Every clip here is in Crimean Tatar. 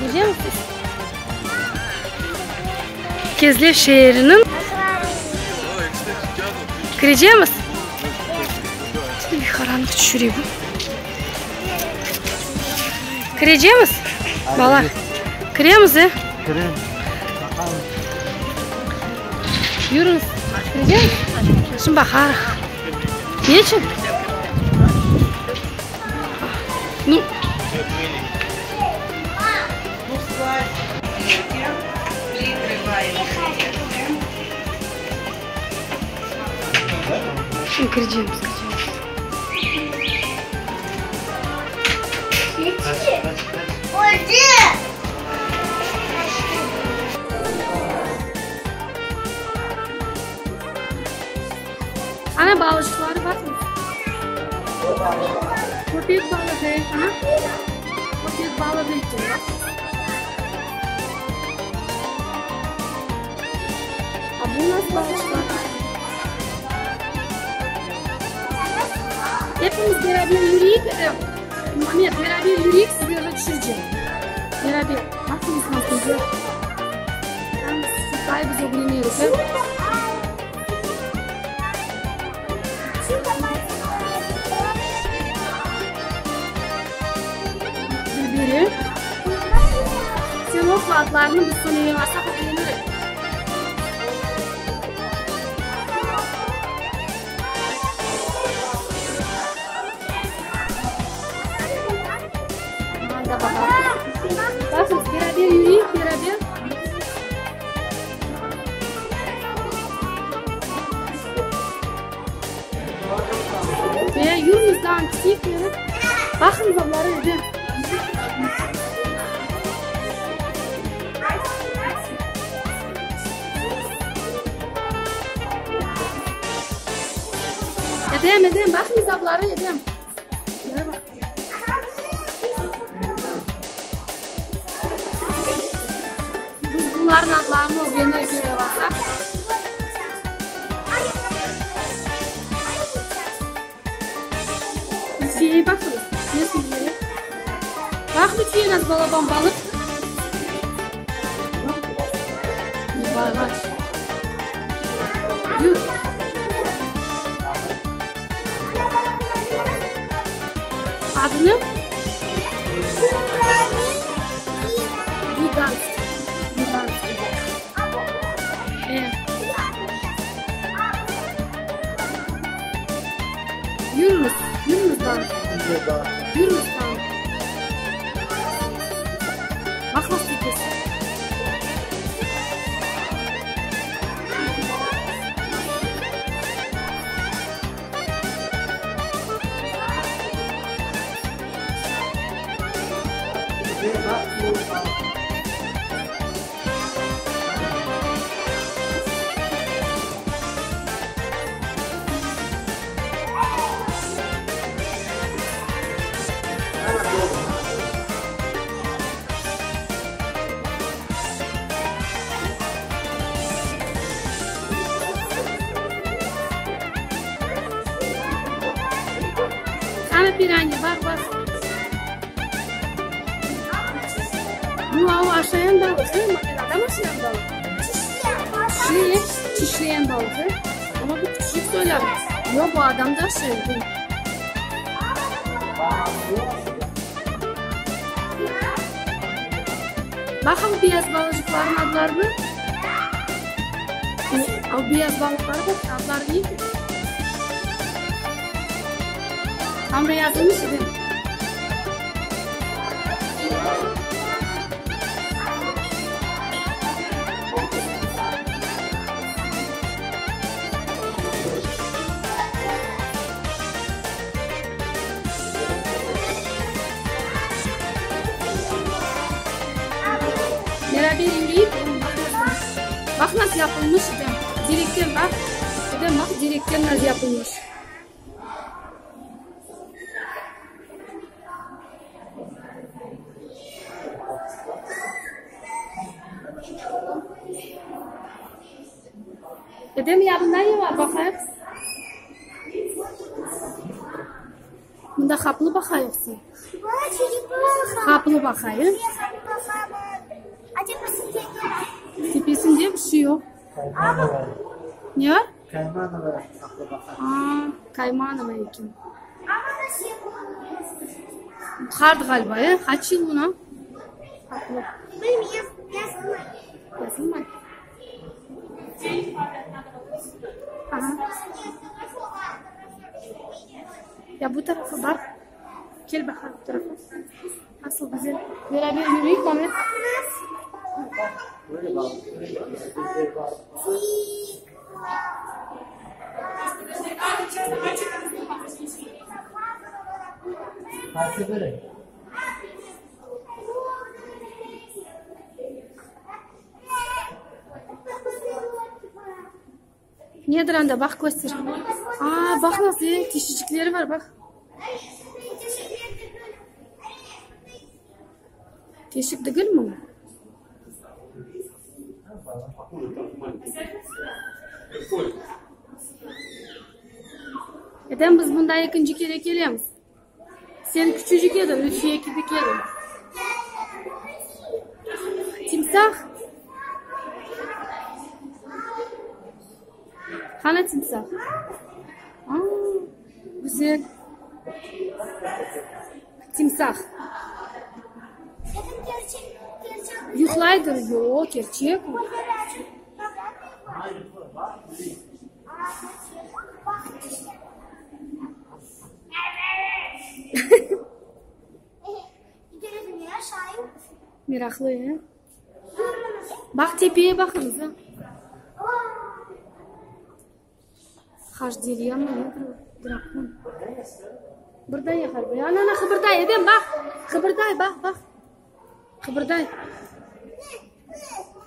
Gidemiz biz. Kezlev şeeriniñ kirecemiz. Qaranlıq tüşüre bu. Kirecemiz, bala. Kiremiz, e? Kiremiz. Baqalım. Yürüñiz. Kirecemiz? Şimdi baqarıq. Ne içün? Nu. Şimdi kirecemiz, kirecemiz. Ana balıçıqları baqıñız. Köpek balığı, ana. Köpek balığı eken, baqıñız. A bu nasıl balıçıqlar? Epimiz beraber yürüyik, Muhammed, beraber yürüyik, sizlerni tüşürcem. Beraber. Baqıñız nasıl güzel. Biz ögreneriz, e? Dilberi, sen oqu adlarını, biz soñ eve barsaq ögrenirik. Manda bakalım. Baqıñız, beraber yürüyik, beraber. E, yürüñiz daa, keteyik yürü. Baqıñız, abları evde. Edem, Edem, baqıñız, abları, Edem. Biz bunlarnıñ adlarını ögrenip kele barsaq. Lütfiyege baqıñız. Nasıl yere? Baq, Lütfiye, nasıl balaban balıq. Yuvarlaq. Yür. Adını? Gigantskiy. Gigantskiy. E. Yürüñiz, yürüñiz daa. Yürüñiz daa. Baq nasıl ketesiñ. Qana piranya, baq, baq. Bu av aşayan balıq, e? Adam aşayan balıq. Ne? Çişleyen balıq, e? Amma bu küçücik soylar. Yoq, bu adam da aşay. Baqın beyaz balıcıqlarnıñ adlarını. O beyaz balıqları baq, adları ne eken? Anda yazılmış edi. Beraber yürüyip, baq nasıl yapılmış, Edem, direkten baq, Edem, baq, direkten nasıl yapılmış. Edem, ya bunda ne bar, baqayıq. Mında qaplı baqa yoqsa? Qaplı baqa, e? Tepesinde bir şey yoq. Ne bar? Aa, kaymanova eken. Qart ğaliba, e? Qaç yıl buna? Yazılmay. Ya bu tarafa baq. Kel baqayıq bu tarafa. Nasıl güzel. Beraber yürüyik, Mamet. Nedir anda, baq, köster. A, baq nasıl, e, teşiçikleri bar, baq. Teşik degilmi o? Edem, biz bunda ekinci kere kelemiz. Sen küçücik ediñ, Lütfiye kibi kelin. Timsah? Qana timsah? A, güzel. Timsah. Yuqlaydır. Yoq, kerçek o. Meraqlı, e? Baq, tepeye baqıñız, a! Haşderyamı, nedir o? Drakon. Birday ğaliba. Ana, ana, qıbırday, Edem, baq! Qıbırday, baq, baq! Qıbırday.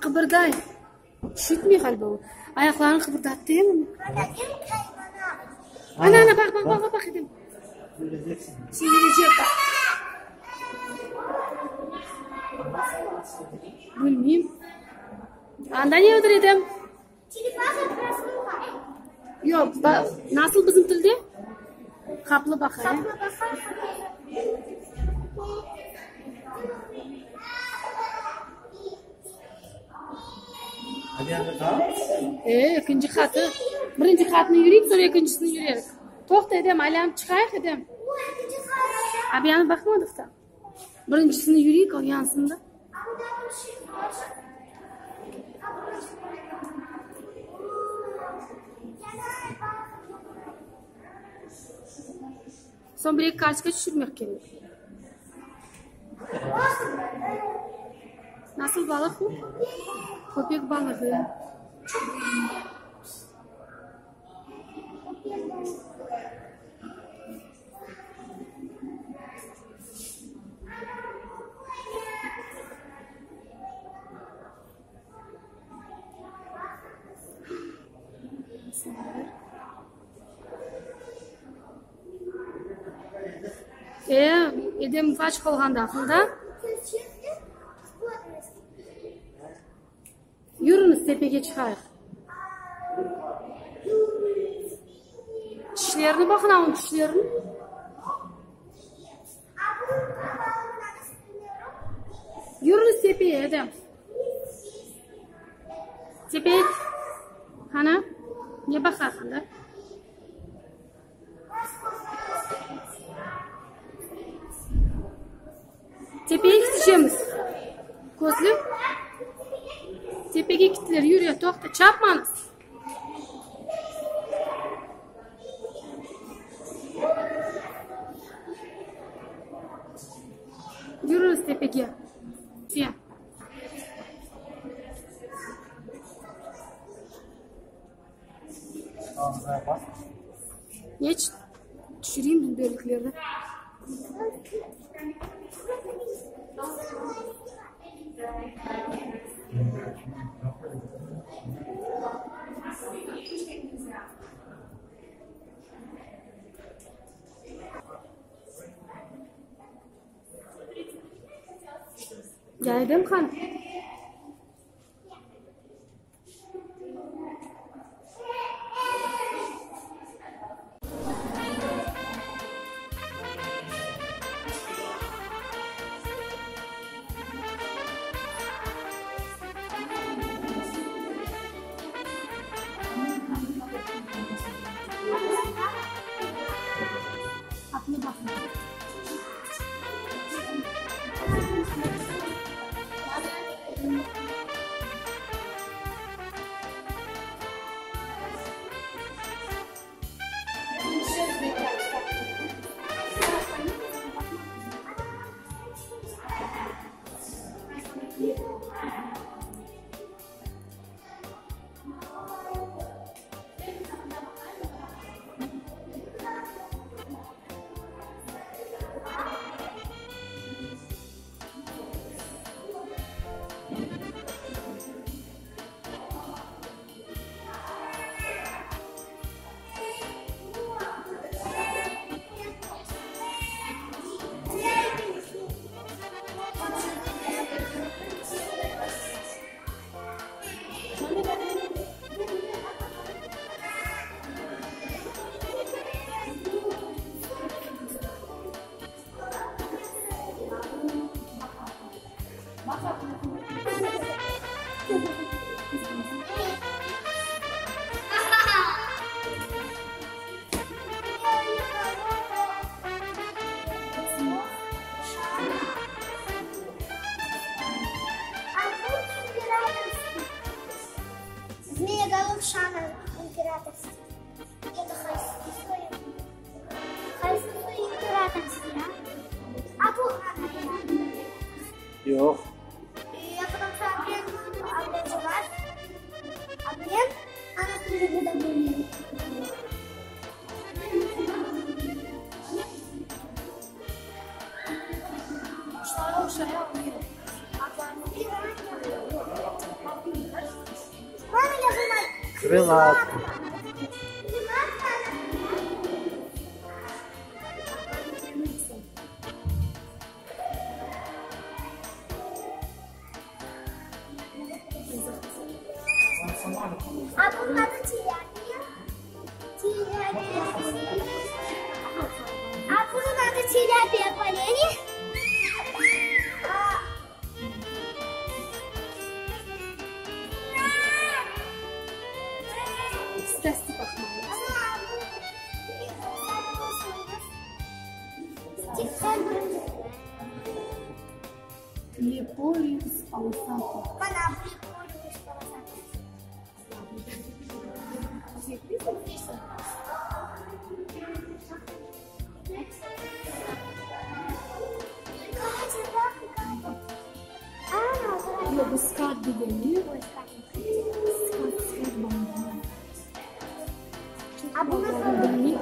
Qıbırday. Üşütmey ğaliba o. Ayaqlarını qıbırdattı, e, mına. Ana, ana, baq, baq, baq, baq, Edem. Çevirecek, baq. Bilmeyim. Anda nedir, Edem? Yoq, nasıl bizim tilde? Qaplı baqa, e? E, ekinci qatı. Birinci qatını yürüyik, soñ ekincisini yürerik. Toqta, Edem, aylanıp çıqayıq, Edem. Abiyanı baqmadıq da. Birincisini yürüyik, o yansın da. Soñ bir eki kartoçka tüşürmek kerek. Nasıl balıq bu? Köpek balığı. E, Edem aç qalğanda aqılda. Yürüñiz, tepege çıqayıq. Tişlerini baqın, a onıñ tişlerini. Yürüñiz tepeye, Edem. Tepeye. Qana, ne baqaq anda? Tepege keteceğimiz. Közlü. Tepege kettiler. Yürü, toqta, çapmañız. Yürüñiz tepege. Te. Neç tüşüreyim dülberliklerni. Ya Edem han. Yoq. Krılatka. Leporius polosator. Yoq, bu skat degeni. Skat, skat balaban. Bilmeyik,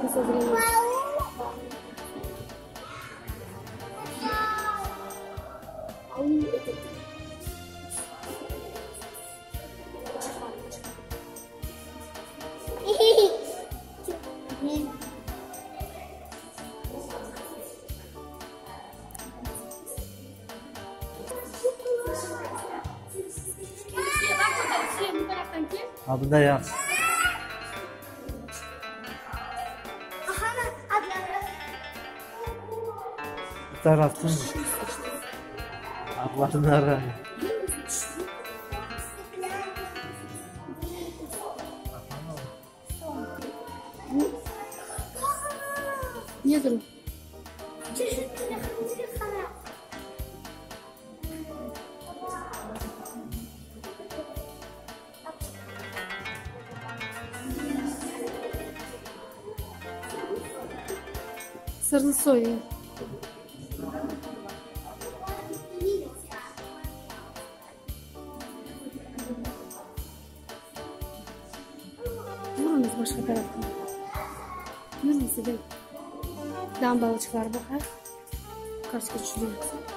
Ha, bunda yahşı. Bu taraftan adlarını arayım. Nedir o? Sırlı soyu. Yürüñiz başqa tarafqa. Yürüñiz, Edem. Dam balıçıqlar baqayıq. Kartoçka tüşüreyik.